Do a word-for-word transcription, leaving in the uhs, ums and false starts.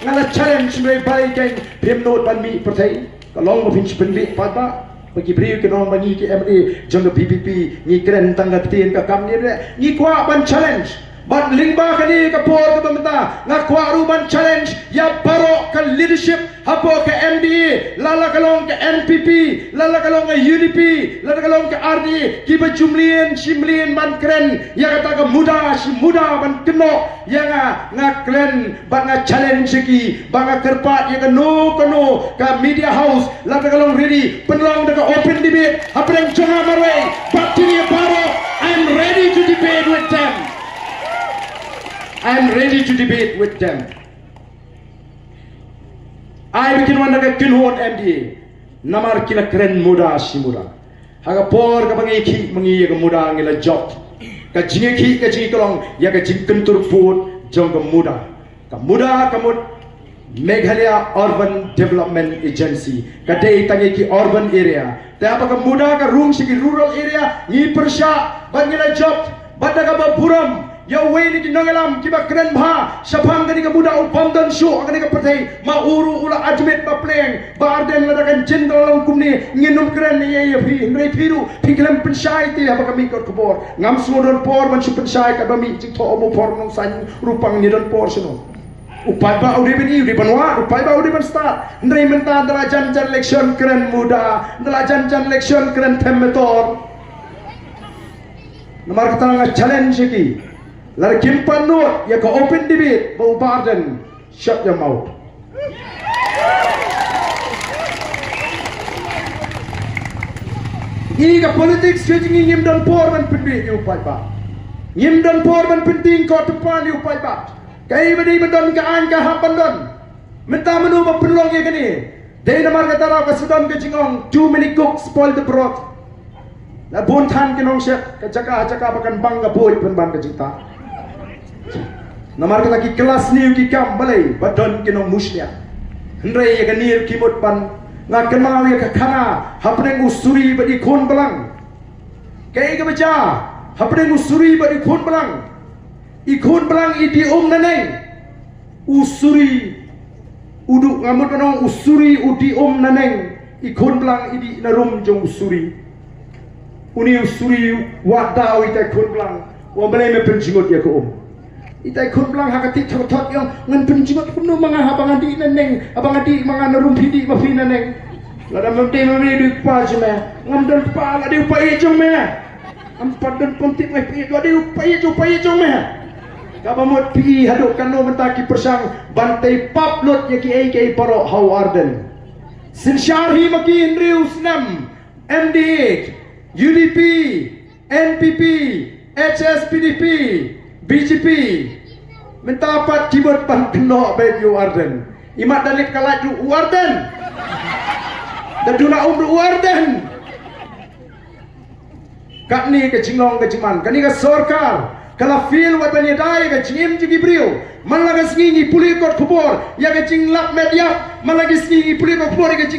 Nga la challenge, hynrei balei kein phim nud ban mih pyrthei? Ka long ba phin shu pynbeit pat ba, ba ki briew kin ong ba ngi ki M L A jong ka V P P ngi kren tang ka ktien ka kam, ngi re ngi kwah ban challenge. Bad lyngba kane ka por kaba mynta nga kwah ruh ban challenge ïa baroh ka leadership hapoh ka M D A, lada ka long ka N P P, lada ka long ka U D P, lada ka long ka R D A, kiba ju mlien shi mlien ban kren ïa kata ka muda shi muda ban kynnoh ïa nga, nga kren bad nga challenge ïa ki, ba nga kyrpad ïa kano kano ka media house, lada ka long ready, pynlong da ka open debate hapdeng jong nga marwei. Bad kine baroh, I'm ready to debate with them. I'm ready to debate with them. Ai ba kin wan da ka kynhun M D A, namar ki la kren muda shi muda. Ha ka por kaba ngi khih ma ngi ïa ka muda ngi la jop. Ka jingïakhih ka jingïakhih ka long ïa ka jingkyntur pud jong ka muda. Ka muda ka mut Meghalaya Urban Development Agency, ka dei tang ïa ki urban area. Te haba ka muda ka rung sha ki rural area, ngi pyrshah bad ngi la jop bad da kaba burom ïa uwei na ki nongïalam kiba kren bha shaphang kane ka muda u bym don shuh ha kane ka pyrthei. Ma u ruh u la admit ba pleng, Bah Ardent, lada kan jin da long kumne ngin ym kren ïa ïa phi, hynrei phi ruh phi khlem pynshai te haba ka mih kot khubor. Ngam sngew don por ban shu pynshai katba mih jingthoh u Mawphor Nongsain Rupang, ne don por shano? U paidbah u dei ban ïohi, u dei ban wad, u paidbah u dei ban stad. Hynrei mynta da la jan jan election kren muda, da la jan jan election kren them metor. Namar kata nga challenge ïa ki, lada kim pat nud ïa ka open debate, ba u Bah Ardent, shut your mouth. Ngi ka politics ka jong ngi ngim don por ban pynbeit ïa u paidbah. Ngim don por ban pyntieng kot tympan ïa u paidbah. Kaei ba dei ban don ka aiñ ka hap ban don. Mynta mano ba pynlong ïa kane? Dei namar kata ruh ka sdang ka jingong, too many cooks spoil the broth. La bun than ki nongshep, ka jaka ha jaka ba kan bang ka buit pynban ka jingtah. Namar kata ki kylla sniew ki kam, balei? Ba don ki nongmushlia. Hynrei ïa kane ruh ki mut ban, nga kynmaw ïa ka khana hapdeng u Suri bad i khun blang. Kaei kaba jia hapdeng u Suri bad i khun blang? I khun blang i dih um naneng. U Suri u dih, nga mut ban ong, u Suri u dih um naneng, i khun blang i dih na rum jong u Suri. Une u Suri u wad da u itai khun blang, u ong, balei me pynjngut ïa ka um? Itai khun blang ha ka tieng thot thot i ong, ngan pynjngut kumno ma nga haba nga dih naneng, haba nga dih ma nga na rum, phi dih ma phi naneng. Lada mem dei mem dei u kpa jong me, ngam don kpa, lada u paid jong me. Ngam pat don pom tip ngai phi, lada u paid jong, paid jong me. Kaba mut phi haduh katno mynta ki pyrshang ban tei pap lut ïa kiei kiei baroh ha u Ardent. Synshar hi ma ki hynriew snem, M D A, U D P, N P P, H S P D P, B J P. Mynta pat ki mut ban kynnoh beit ïa u Ardent. Imat da lip ka lait ruh u Ardent. Da duna um ruh u Ardent. Katne ka jinglong ka jingman, kane ka sorkar ka la fail wat ban ïada ïa ka jingim jong ki briew. Man la ka sngi ngi pule kot khubor ïa ka jinglap met ïap, man la ka sngi ngi pule kot khubor ïa ka jing